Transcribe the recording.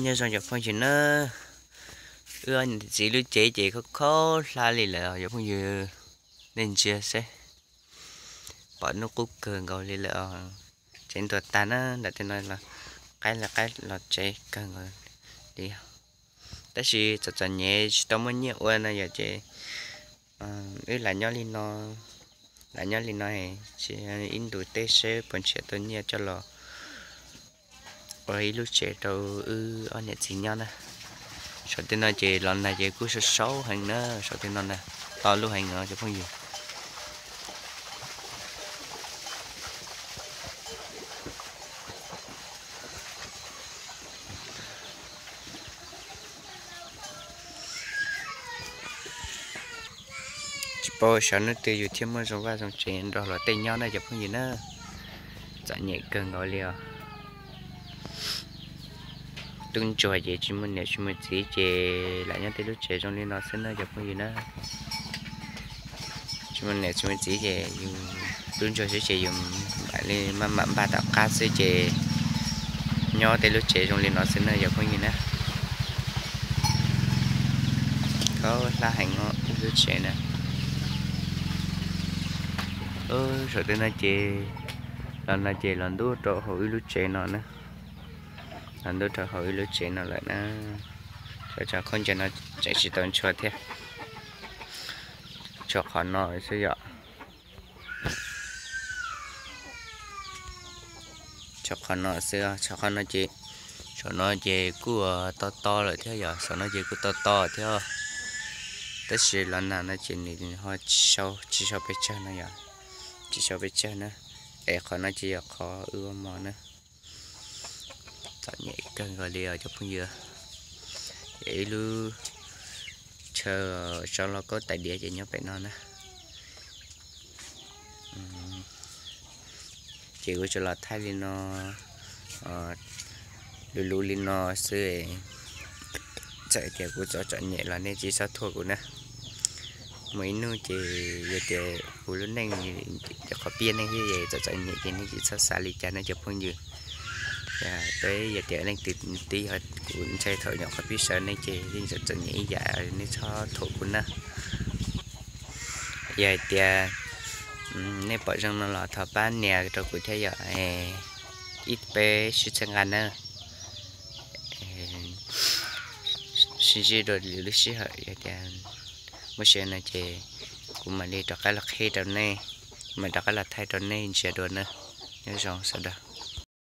Nyob zoo cov phooj ywg na, wb niam txiv lub tsev ces khaub khaub hlab li lawm os cov phooj ywg. Nej ntsia seb, pom hnub qub kawg nkaus li lawm os. Tsev ntuag tag na, nram tej no los qaib los qaib los tsev kawg nkaus li. Tab sis txom txom nyem tsis tau muaj nyiaj ua no yom ces wb lam nyob li no, lam nyob li no es ib ntus tej seb puas nrhiav tau nyiaj coj los ua ib lub tsev rau wb ob niam txiv nyob na. Saum tej no ces los nag ces kuj saub saub heev na, saum tej no na, to lub heev os cov phooj ywg. Tsis paub xyov hnub twg yus thiaj muaj zoo vaj zoo tsev nrog luag tej nyob na cov phooj ywg na. Txom nyem kawg nkaus li os. Tub ntsuag ces tsis muaj niam tsis muaj txiv ces lam nyob tej lub tsev zoo li no xwb na cov phooj ywg na. Tsis muaj niam tsis muaj txiv ces yus tub ntsuag xwb ces yus mam li maj mam npaj tom qab xwb ces nyob tej lub tsev zoo li no xwb na cov phooj ywg na. Khaub hlab heev os ib lub tsev na. Saum tej no ces, los no ces los ntub rau hauv ib lub tsev no na. Los ntub rau hauv ib lub tsev no lawm na. Cov khaub ncaws no tseem tsis tau ntshua thiab. Tshuav qhov no xwb yom. Tshuav qhov no xwb, tshuav qhov no ces, saum no ces kuj to to lawm thiab yom, saum no ces kuj to to thiab. Tab sis los nag no ces nws ho tsis sau pes tsawg no yom, tsis sau pes tsawg na. Es qhov no ces yog qhov wb ua mov na. Txom nyem kawg nkaus li os cov phooj ywg. Ib lub chaw tso lauj kaub tais diav ces nyob pem no na. Ces kuv tsuas los thaij li no, luv luv li no xwb. Txawm tias kuv txom txom nyem los nej tsis txhob thuam kuv na. Muaj ib hnub ces yog tias kuv lub neej cov qhov pib neej thiab es txom txom nyem ces nej tsis txhob xav li cas na cov phooj ywg. Peb yog tias leej twg twb yog kuv ntshai thaum nyuam qhuav pib sawv nej ces yeej txom txom nyem ib yam, nej txhob thuam kuv na. Yog hais tias nej pom zoo no los thov pab nias rau kuv thiab yom, ib peb sib txhawb nqa na. Sib ntsib dua lwm lub sij hawm, yog tias muaj sij hawm no ces kuv mam li rov qab los qhib rau nej, mam rov qab los thaij rau nej ntsia dua na. Nyob zoo sawv daws.